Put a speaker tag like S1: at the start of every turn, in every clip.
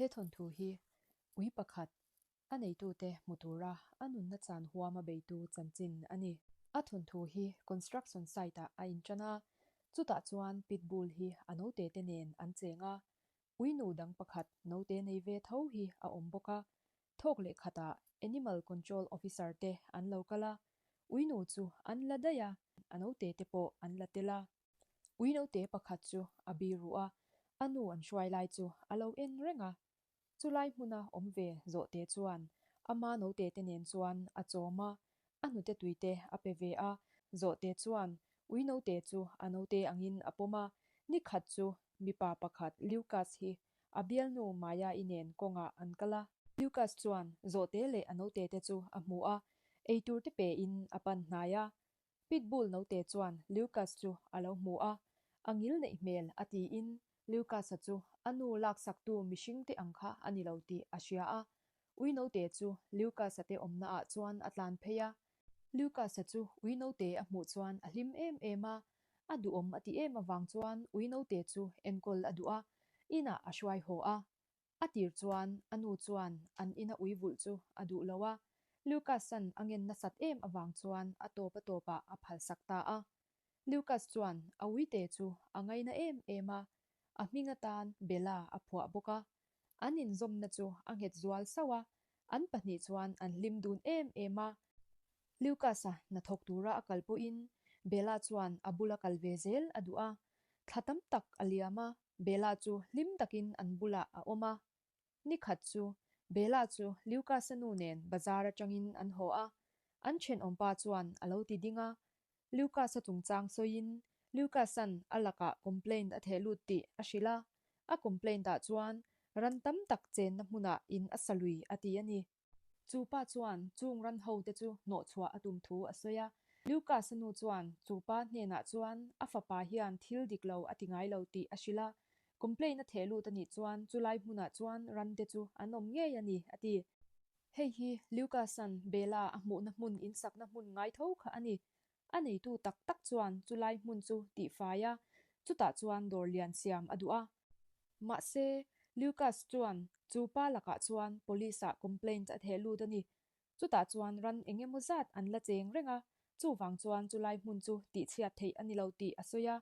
S1: He thawnthu hi ui pakhat a neitute hmu tura a nunna chan huama beitu chanchin a ni. A thawnthu hi construction site ah a inṭan a, chutah chuan pit bull hi a note te nen an cheng a, ui nu dang pakhat note nei ve tho hi a awm bawk a. Thawk leh khatah Animal Control Officer te an lo kal a, ui nu chu an la daih a, a note te pawh an la tel a. Ui note pakhat chu a bi ruh a, a nu an hruai lai chu a lo en reng a. Chulai hmuna awm ve zawhte chuan ama note te nen chuan a chawm a, a hnute tuite a pe ve a. Zawhte chuan ui note chu a note angin a pawm a, nikhat chu mipa pakhat Lucas hi a bialnu Maya-i nen kawngah an kal a. Lucas chuan zawhte leh a note te chu a hmu a, eitur te pein a pan hnai a. Pitbull note chuan Lucas chu a lo hmu a, a ngil neih hmel a tiin Lucas-a chu a nu laksaktu mihring te ang kha a ni lo tih a hria a. Ui note chu Lucas-a te awmna ah chuan a tlan phei a. Lucas-a chu ui note a hmuh chuan a hlim em em a, a duhawm a ti em avang chuan ui note chu enkawl a duh a, inah a hruai haw a. A tir chuan a nu chuan an ina ui vulh chu a duh lo a, Lucas-a'n a ngen nasat em avang chuan a tawp a tawpah a phalsak ta a. Lucas chuan a uite chu a ngaina em em a, a hming atan Bella a phuah bawk a. An inzawmna chu a nghet zual sauh a, an pahnih chuan an hlim dun em em a. Lucas-a hnathawk tura a kal pawhin Bella chuan a bula kal ve zel a duh a, thla tam tak a liam a, Bella chu hlim takin an bulah a awm a. Ni khat chu Bella chu Lucas-a nu nen bazar atangin an haw a, an thenawmpa chuan a lo ti ding a. Lucas-a chungchang sawiin Lucas-a'n a lakah complaint a theh lut tih a hrilh a, a complaint ah chuan ran tam tak chenna hmunah in a sa lui a ti a ni. Chu pa chuan chung ran ho te chu hnawhchhuah a tum thu a sawi a. Lucas-a nu chuan chu pa hnenah chuan a fapa hian thil dik lo a ti ngai lo tih a hrilh a. Complaint a theh lut a nih chuan chulai hmunah chuan ran te chu an awm ngei a ni, a ti. Hei hi Lucas-a'n Bella a hmuhna hmun insakna hmun ngai tho kha a ni. A neitu tak tak chuan chulai hmun chu tihfai a, chutah chuan dawr lian siam a duh a. Mahse, Lucas chuan chu pa lakah chuan police-ah complaint a theh lut a ni. Chutah chuan ran eng emaw zat an la cheng reng a, chuvang chuan chulai hmun chu tihchhiat theih a ni lo tih a sawi a.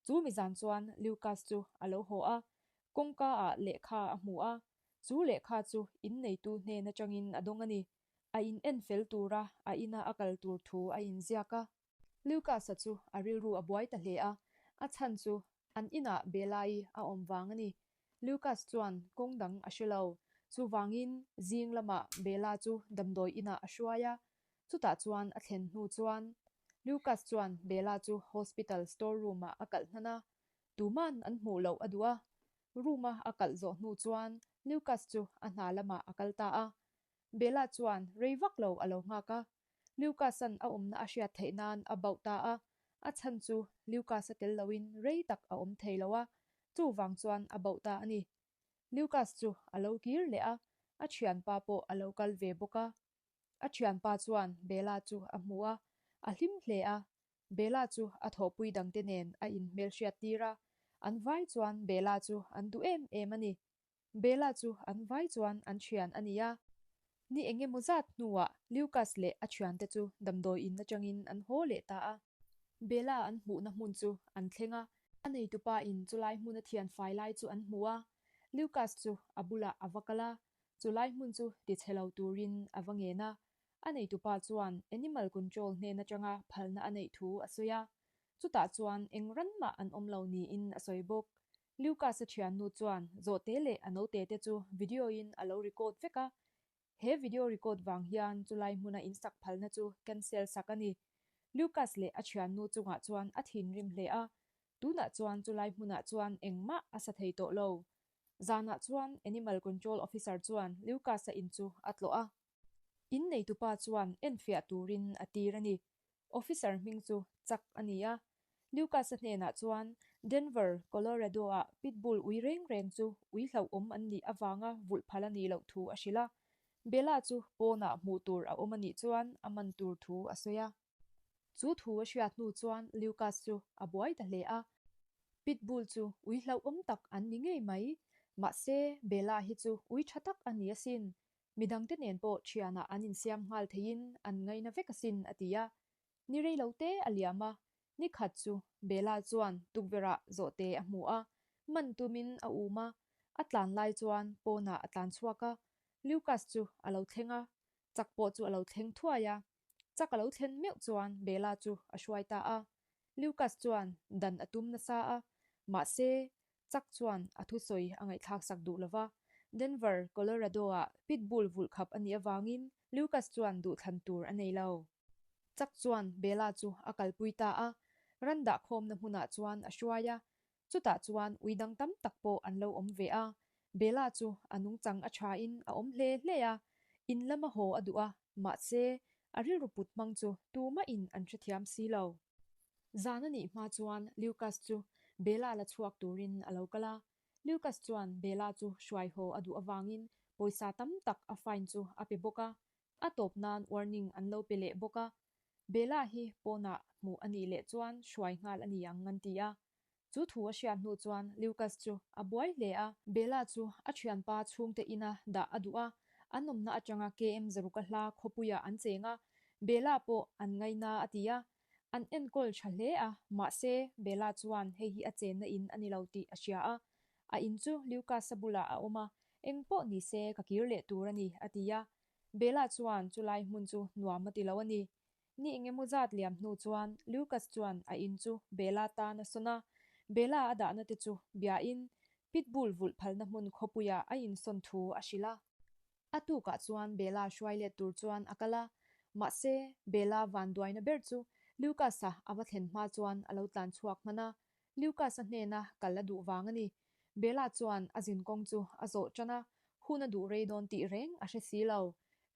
S1: Chu mizan chuan Lucas chu a lo haw a, kawngka ah lehkha a hmu a, chu lehkha chu inneitu hnen atangin a dawng a ni. A in en fel tura a ina a kal tur thu a inziak a. Lucas-a chu a rilru a buai ta hle a, a chhan chu an inah Bella-i a awm vang a ni. Lucas chuan kawng dang a hre lo. Chuvangin zing lamah Bella chu damdawi inah a hruai a, chutah chuan a thlen hnu chuan Lucas chuan Bella chu hospital store room-ah a kalh hnan a, tuman an hmuh loh a duh a. Room-a a kalh zawh hnu chuan Lucas chu a hna lamah a kal ta a. Bella chuan rei vak lo a lo nghak a, Lucas-a'n a awmna a hriat theih nan a bauh ta a, a chhan chu Lucas-a tel loin rei tak a awm thei lo a, chuvang chuan a bauh ta a ni. Lucas chu a lo kir leh a, a thianpa pawh a lo kal ve bawk a. A thianpa chuan Bella chu a hmu a, a hlim hle a. Bella chu a thawhpui dangte nen a inhmelhriat tir a, an vai chuan Bella chu an duh em em a ni. Bella chu an vai chuan an thian a ni a. Ni eng emaw zat hnuah Lucas leh a thiante chu damdawi in atangin an haw leh ta a. Bella an hmuhna hmun chu an thleng a. A neitupa in chulai hmun a thian fai lai chu an hmu a. Lucas chu a bulah a va kal a, chulai hmun chu tichhe lo turin a va ngen a. A neitupa chuan Animal Control hnen atanga phalna a neih thu a sawi a. Chutah chuan eng ran mah an awm lo niin a sawi bawk. Lucas-a thiannu chuan zawhte leh a note te chu video-in a lo record vek a, he video record vang hian chulai hmuna insak phalna chu cancel sak a ni. Lucas leh a thiannu chungah chuan a thinrim hle a, tunah chuan chulai hmunah chuan engmah a sa thei tawh lo. Zanah chuan Animal Control Officer chuan Lucas-a in chu a tlawh a. In neitupa chuan enfiah turin a tir a ni. Officer hming chu Chuck a ni a. Lucas-a hnenah chuan Denver, Colorado-ah pitbull ui reng reng chu ui hlauhawm an nih avanga vulh phal a nih loh thu a hrilh a. Bella chu pawnah hmuh tur a awm a nih chuan a man tur thu a sawi a. Chu thu a hriat hnu chuan Lucas chu a buai ta hle a. Pitbull chu ui hlauhawm tak an ni ngei mai. Mahse, Bella hi chu ui tha tak a ni asin. Midangte nen pawh thianah an insiam nghal theiin an ngaina vek asin, a ti a. Ni rei lo te a liam a, ni khat chu Bella chuan tukverhah zawhte a hmu a, man tumin a um a, a tlan lai chuan pawnah a tlan chhuak a, Lucas chu a lo thleng a, Chak pawh chu a lo thleng thuai a, chak a lo thlen meuh chuan Bella chu a hruai ta a. Lucas chuan dan a tum nasa a, mahse Chak chuan a thusawi a ngaihthlak sak duh lo va. Denver, Colorado-ah pit bull vulh khap a nih avangin Lucas chuan duhthlan tur a nei lo. Chak chuan Bella chu a kalpui ta a, ran dahkhawmna hmunah chuan a hruai a, Chutah chuan ui dang tam tak pawh an lo awm ve a, Bella chu a nungchang a thain a awm hle hle a, in lama haw a duh a, mahse a rilru put hmang chu tumahin an hrethiam si lo. Zan a nih hma chuan Lucas chu Bella la chhuak turin a lo kal a, Lucas chuan Bella chu hruai haw a duh avangin pawisa tam tak a fine chu a pe bawk a, a tawp nan warning an lo pe leh bawk a, Bella hi pawnah hmuh a nih leh chuan hruai nghal a ni ang an ti a. Chu thu a hriat hnu chuan Lucas chu a buai hle a. Bella chu a thianpa chhungte ina dah a duh a, an awmna atanga KM Zaruka hla khawpuiah an cheng a, Bella pawh an ngaina a ti a. An enkawl tha hle a, mahse Bella chuan hei hi a chenna in a ni lo tih a hria a. A in chu Lucas-a bulah a awm a, eng pawh ni se ka kir leh tur a ni a ti a. Bella chuan chulai hmun chu nuam a ti lo a ni. Ni engemaw zat liam hnu chuan Lucas chuan a in chu Bella tan a sawn a, Bella a dahna te chu biain Pitbull vulh phalna hmun khawpuiah a insawn thu a hrilh a. A tukah chuan Bella hruai let tur chuan a kal a, mahse Bella vanduaina ber chu Lucas-a a va thlen hma chuan a lo tlan chhuak hman a, Lucas-a hnena kal a duh vang a ni. Bella chuan a zinkawng chu a zawh tan a, hun a duh rei dawn tih reng a hre si lo.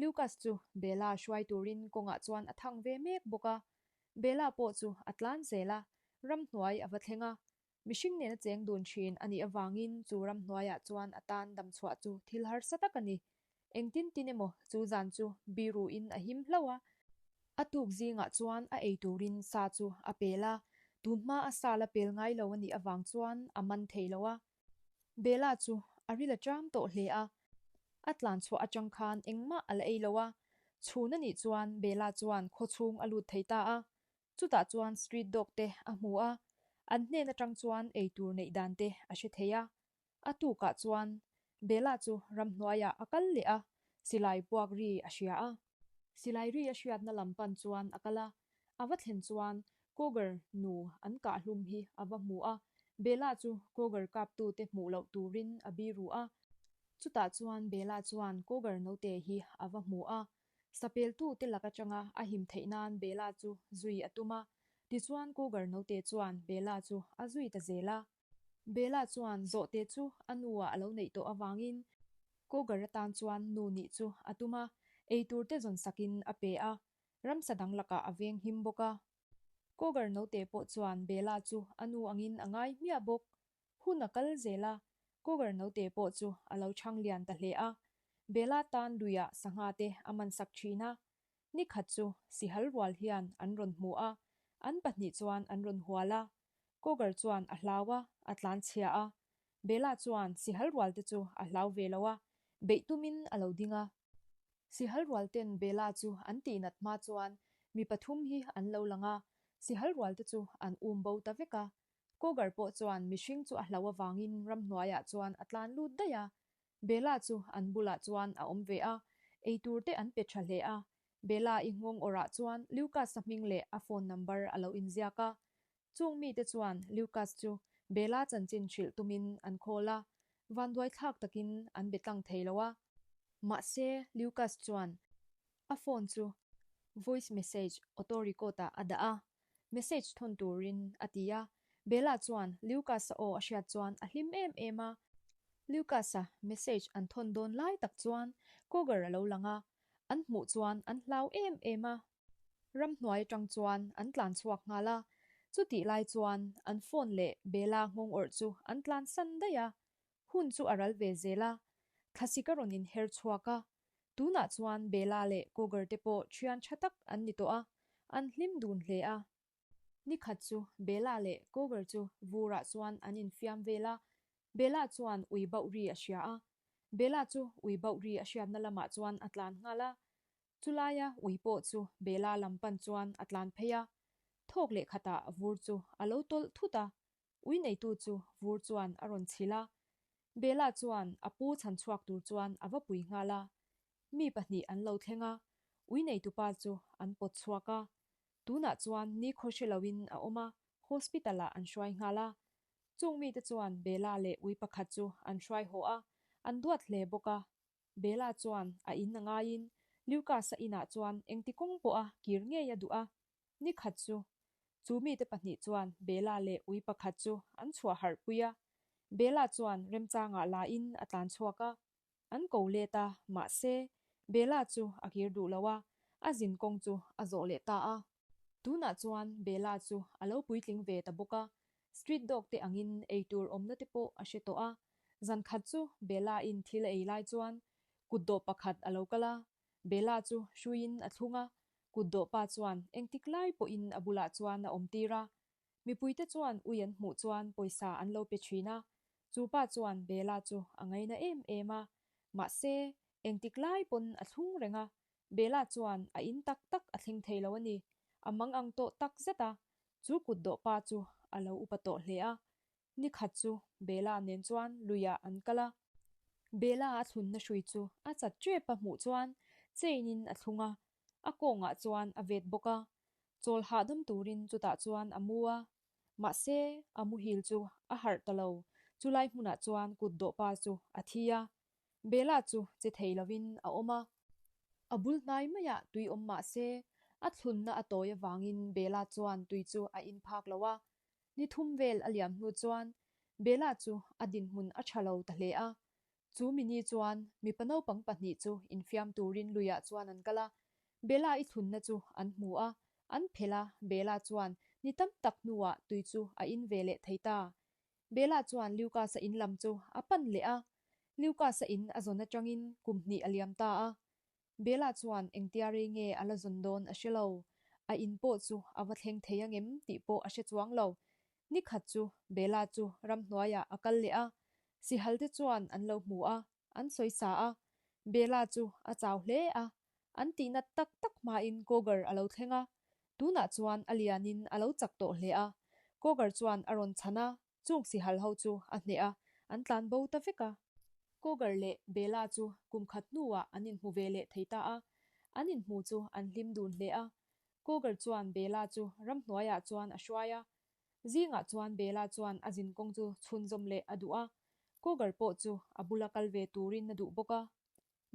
S1: Lucas chu Bella hruai turin kawngah chuan a thang ve mek bawk a. Bella pawh chu a tlan zel a, ramhnuai a va thleng a. Mihring nena cheng dun thin a nih avangin chu ramhnuaiah chuan a tan damchhuah chu thil harsa tak a ni. Engtin tin emaw chu zan chu biruin a him hlauh a. A tuk zingah chuan a ei turin sa chu a pel a, tun hma a sa la pel ngai lo a nih avang chuan a man thei lo a. Bella chu a ril a ṭam tawh hle a, a tlan chhuah aṭang khan engmah a la ei lo a. Chhun a nih chuan Bella chuan khaw chhung a lut thei ta a, chutah chuan street dog te a hmu a, an hnen aṭang chuan ei tur neih dan te a hre thei a. A tukah chuan Bella chu ramhnuaiah a kal leh a, silai puak ri a hria a. Silai ri a hriatna lam pan chuan a kal a, a va thlen chuan Cougar nu an kah hlum hi a va hmu a, Bella chu Cougar kaptute hmuh loh turin a biru a. Chutah chuan Bella chuan Cougar note hi a va hmu a, sapeltute lak atanga a him theih nan Bella chu zui a tum a, tichuan Cougar note chuan Bella chu a zui ta zel a. Bella chuan zawhte chu a nuah a lo neih tawh avangin Cougar atan chuan nu nih chu a tum a, eitur te zawn sakin a pe a, ramsa dang lakah a veng him bawk a. Cougar note pawh chuan Bella chu a nu angin a ngai hmiah bawk. Hun a kal zel a, Cougar note pawh chu a lo chhang lian ta hle a. Bella tan luiah sangha te a man sak thin a, Ni khat chu sihal rual hian an rawn hmu a, an pahnih chuan an rawn hual a. Cougar chuan a hlau a, a tlan chhia a. Bella chuan sihal rual te chu a hlau ve lo a, beih tumin a lo ding a. Sihal rual ten Bella chu an tihnat hma chuan mi pathum hi an lo lang a, sihal rual te chu an um bo ta vek a. Cougar pawh chuan mihring chu a hlau avangin ramhnuaiah chuan a tlan lut daih a, Bella chu an bulah chuan a awm ve a, eitur te an pe tha hle a. Bella i nghawng awrah chuan Lucas-a hming leh a phone number a lo inziak a. Chung mite chuan Lucas chu Bella chanchin hrilh tumin an call a, vanduai thlak takin an be tlang thei lo a. Mahse, Lucas chuan a phone chu voice message auto record ah a dah a, message thawn turin a ti a. Bella chuan Lucas-a aw a hriat chuan a hlim em em a. Lucas-a message an thawn dawn lai tak chuan Cougar a lo lang a, an hmuh chuan an hlau em em a. Ramhnuai atang chuan an tlan chhuak nghal a, chutih lai chuan an phone leh Bella nghawng awrh chu an tlan san daih a. Hun chu a ral ve zel a, thlasik a rawn inher chhuak a, Tunah chuan Bella leh Cougar te pawh thian tha tak an ni tawh a, an hlim dun hle a. Ni khat chu Bella leh Cougar chu vurah chuan an infiam vel a. Bella chuan ui bauh ri a hria a. Bella chu ui bauh ri a hriatna lamah chuan a tlan nghal a. Chulaia ui pawh chu Bella lam pan chuan a tlan phei a. Thawk leh khatah vur chu a lo tawlh thut a. Ui neitu chu vur chuan a rawn chhilh a. Bella chuan a pu chhan chhuak tur chuan a va pui nghal a. Mi pahnih an lo thleng a, ui neitupa chu an pawt chhuak a. Tunah chuan nikhaw hre loin a awm a, hospital ah an hruai nghal a. Chung mite chuan Bella leh ui pakhat chu an hruai haw a, an duat hle bawk a. Bella chuan a in a ngaiin Lucas-a inah chuan engti kawng pawha kir ngei a duh a. Ni khat chu, chu mite pahnih chuan Bella leh ui pakhat chu an chhuah harh pui a. Bella chuan remchangah la in a tlan chhuak a. An ko let a, mahse, Bella chu a kir duh lo a, a zin kawng chu a zawh leh ta a. Tunah chuan Bella chu a lo puitling ve ta bawk a, street dog te angin eitur awmna te pawh a hre tawh a. Zan khat chu Bella in thil a ei lai chuan kutdawh pakhat a lo kal a, Bella chu hruiin a thlung a, kutdawh pa chuan engtik lai pawhin a bulah chuan a awm tir a. Mipuite chuan ui an hmuh chuan pawisa an lo pe thin a, chu pa chuan Bella chu a ngaina em em a. Mahse, engtik lai pawn a thlung reng a, Bella chuan a in tak tak a thleng thei lo a ni. A mang ang tawh tak zet a, chu kutdawh pa chu a lo upa tawh hle a. Ni khat chu Bella nen chuan luiah an kal a. Bella a thlunna hrui chu a chat tep a hmuh chuan chain in a thlung a, a kawngah chuan a vet bawk a. Chawl hahdam turin chutah chuan a mu a. Mahse, a muhil chu a harh ta lo. Chulai hmunah chuan kut dawhpa chu a thi a. Bella chu che thei lovin a awm a. A bul hnai maiah tui awm mah se, a thlunna a tawi avangin Bella chuan tui chu a in phak lo a. Ni thum vel a liam hnu chuan Bella chu a dinhmun a tha lo ta hle a. Chu mi ni chuan mipa naupang pahnih chu infiam turin luiah chuan an kal a, Bella i thlunna chu an hmu a, an phelh a, Bella chuan ni tam tak hnuah tui chu a in ve leh thei ta. Bella chuan Lucas-a in lam chu a pan leh a, Lucas-a in a zawn atangin kum hnih a liam ta a. Bella chuan engtia rei nge a la zawn dawn a hre lo. A in pawh chu a va thleng thei angem tih pawh a hre chuang lo. Ni khat chu Bella chu ramhnuaiah a kal leh a, sihal te chuan an lo hmu a, an sawi sa a. Bella chu a chau hle a, an tihnat tak tak hmain Kogar a lo thleng a, tunah chuan a lianin a lo chak tawh hle a. Kogar chuan a rawn chhan a, Chung sihal ho chu a hneh a, an tlan bo ta vek a. Kogar leh Bella chu kum khat hnuah an inhmu ve leh thei ta a, an inhmu chu an hlim dun hle a. Kogar chuan Bella chu ramhnuaiah chuan a hruai a. Zingah chuan Bella chuan a zinkawng chu chhunzawm leh a duh a, Kogar pawh chu a bula kal ve turin a duh bawk a.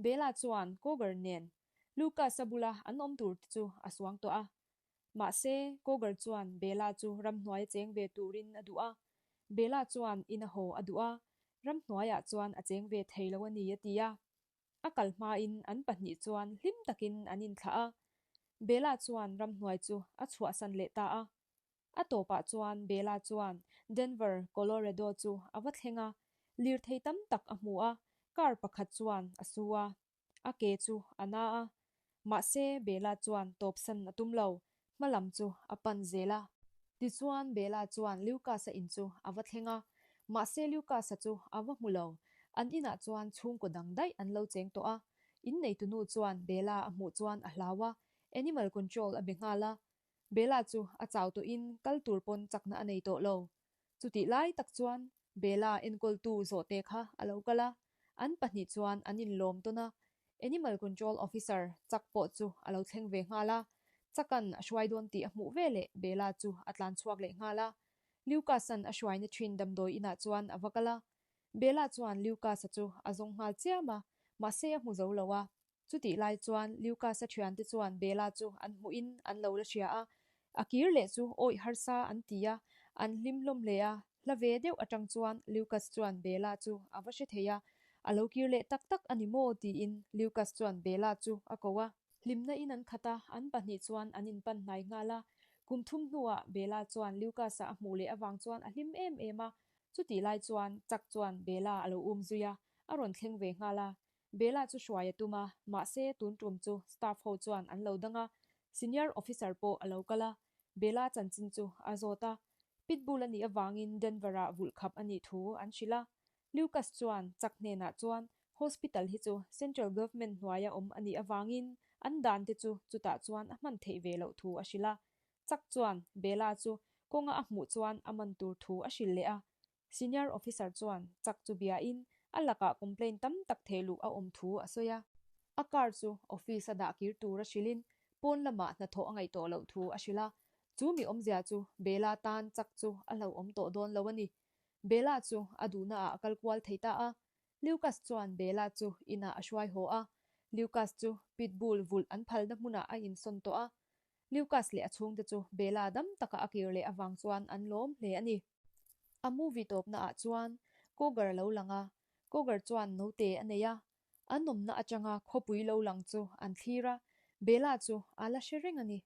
S1: Bella chuan Kogar nen Lucas-a bula an awm tur te chu a suang tawh a. Mahse, Kogar chuan Bella chu ramhnuai cheng ve turin a duh a. Bella chuan in a haw a duh a, ramhnuaiah chuan a cheng ve thei lo a ni a ti a. A kal hmain an pahnih chuan hlim takin an inthlah a. Bella chuan ramhnuai chu a chhuahsan leh ta a. A tawpah chuan Bella chuan Denver, Colorado chu a va thleng a, lirthei tam tak a hmu a, car pakhat chuan a su a. A ke chu a na a, mahse Bella chuan tawpsan a tum lo, hma lam chu a pan zel a. Tichuan Bella chuan Lucas-a in chu a va thleng a, mahse Lucas-a chu a va hmu lo. An inah chuan chhungkaw dang daih an lo cheng tawh a, inneitunu chuan Bella a hmuh chuan a hlau a, animal control a be nghal a. Bella chu a chau tawhin kal tur pawn chakna a nei tawh lo. Chutih lai tak chuan Bella enkawltu zawhte kha a lo kal a, an pahnih chuan an inlawm tawn a. Animal Control Officer Chuck pawh chu a lo thleng ve nghal a, Chuck-a'n a hruai dawn tih a hmuh veleh Bella chu a tlan chhuak leh nghal a. Lucas-a'n a hruaina thin damdawi inah chuan a va kal a. Bella chuan Lucas-a chu a zawng nghal chiam a, mahse a hmu zo lo a. Chutih lai chuan Lucas-a thiante chuan Bella chu an hmuhin an lo la hria a, a kir leh chu awih harsa an ti a, an hlim hlawm hle a. Hla ve deuh atang chuan Lucas chuan Bella chu a va hre thei a, a lo kir leh tak tak a ni maw tiin Lucas chuan Bella chu a ko a. Hlimna in an khat a, an pahnih chuan an inpan hnai nghal a. Kum thum hnuah Bella chuan Lucas-a a hmuh leh avang chuan a hlim em em a. Chutih lai chuan Chuck chuan Bella a lo um zui a, a rawn thleng ve nghal a. Bella chu hruai a tum a, mahse tun tum chu staff ho chuan an lo dang a, senior officer pawh a lo kal a, Bella chanchin chu a zawt a, Pitbull a nih avangin Denver-ah vulh khap a nih thu an hrilh a. Lucas chuan Chuck hnenah chuan hospital hi chu Central Government hnuaia awm a nih avangin an dan te chu chutah chuan a hman theih ve loh thu a hrilh a. Chuck chuan Bella chu kawnga a hmuh chuan a man tur thu a hrilh leh a. Senior officer chuan Chuck chu biain a lakah complaint tam tak theh luh a awm thu a sawi a. A car chu office a dah kir tur a hrilhin pawn lamah hnathawh a ngaih tawh loh thu a hrilh a. Chu mi awmzia chu Bella tan Chuck chu a hlauhawm tawh dawn lo a ni. Bella chu a duhna ah a kal kual thei ta a. Lucas chuan Bella chu inah a hruai haw a. Lucas chu pitbull vulh an phalna hmunah a insawn tawh a. Lucas leh a chhungte chu Bella dam taka a kir leh avang chuan an lawm hle a ni. A movie tawpna ah chuan Cougar a lo lang a, Cougar chuan note a nei a. An awmna atanga khawpui lo lang chu an thlir a, Bella chu a la hre reng a ni.